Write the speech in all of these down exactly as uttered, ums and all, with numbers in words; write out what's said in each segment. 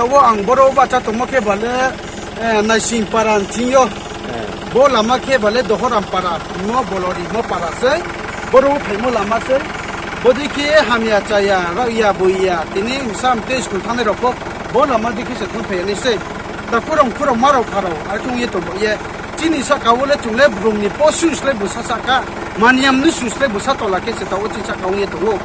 Tabo ang boro bahcha tongmo khe bale, eh, Naising para nching yo. Bo lama khe bale Dohoram para, mo Bolorimo para sei. Boro phaimo lama sei. Bodei khe hamya chaya, raohya boiya, tini bsa mtei school thanngnai rao pho, bo lama dei khe se thanngphai ya nai sei. Takhu rao, mkhu rao, ma rao, pha rao, are khe ong ye tong ba ye. Chini sahka wo le chung le brung ni post sus le bsa sahka, maniam ni sus le bsa tola khe se taoh wo chini sahka ong ye tong ou.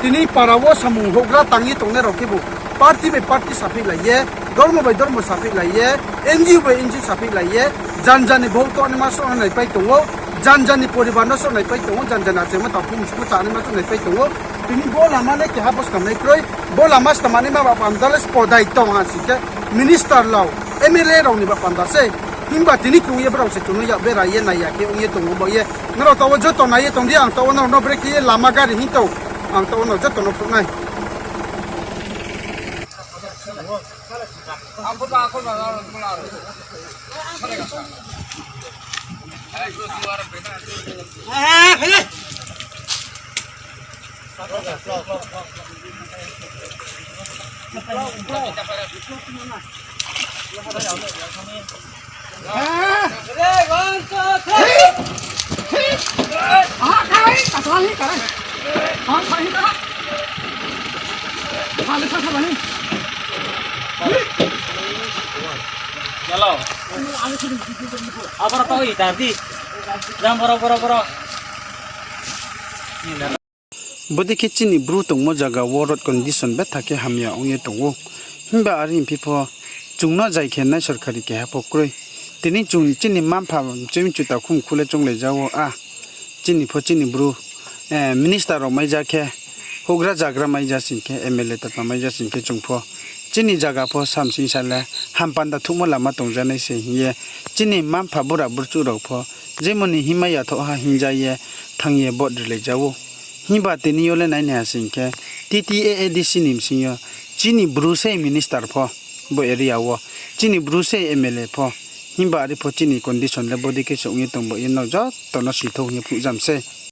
Tini para wo samung houhgra tang ye tongnai rao khebu party bai party saphihlai ye, dormo bai dormo saphihlai ye, N G O bai N G O saphihlai ye, janja ni bhouh toh naima souh naipai tong ou, janja ni poribar no souh naipai tong ou, janja ni achaimo takhum sku cha naima souh naipai tong ou. Tini bo lama le keha bo stamnai kroi, bo lama stamanaima ba panda le spo dai tong ha sing khe minister rao, M L A rao ni ba panda sei. Himba tini krung ye brao se chung no yak bera ye nai ya khe ong ye tong ou ba ye. Nrao taoh wo joto nai ye tong di, ang taoh wo nrao no brekhe ye lama gari hing tong, ang taoh wo nrao joto no phnuh nai. Hello. Aboro tao i tang di. Jang boro, boro, boro. Bodei khe chini Bru tongmo zaga wo road condition betha khe hamya ong ye tong ou. Himba are hingphi pho chung no zai khe nai sorkari keha pho kroi. Tini chung chini mma-mpha chini chuta khum khu le chounglai ja ou a. Chini pho chini Bru, eh, minister rao mai ja khe, houhgra zagra mai ja sing khe, M L A tata mai ja sing khe chung pho chini zaga pho samsing sa le hampanda thuhmo lama tong ja nai se hing ye chini mma-mpha bura burchuh rao pho jemon ni hingmai ya thoh ha hing ja ye thanng ye vote rilai ja ou. Himba tini yo le nai nai ha sing khe, T T A A D C ni bsing yo chini Bru sei minister pho bo area wo, chini Bru sei M L A pho. Himba are pho chini condition le bodei khe se ong ye tong ba ye no joto no sithou hing ye phnuh jam sei.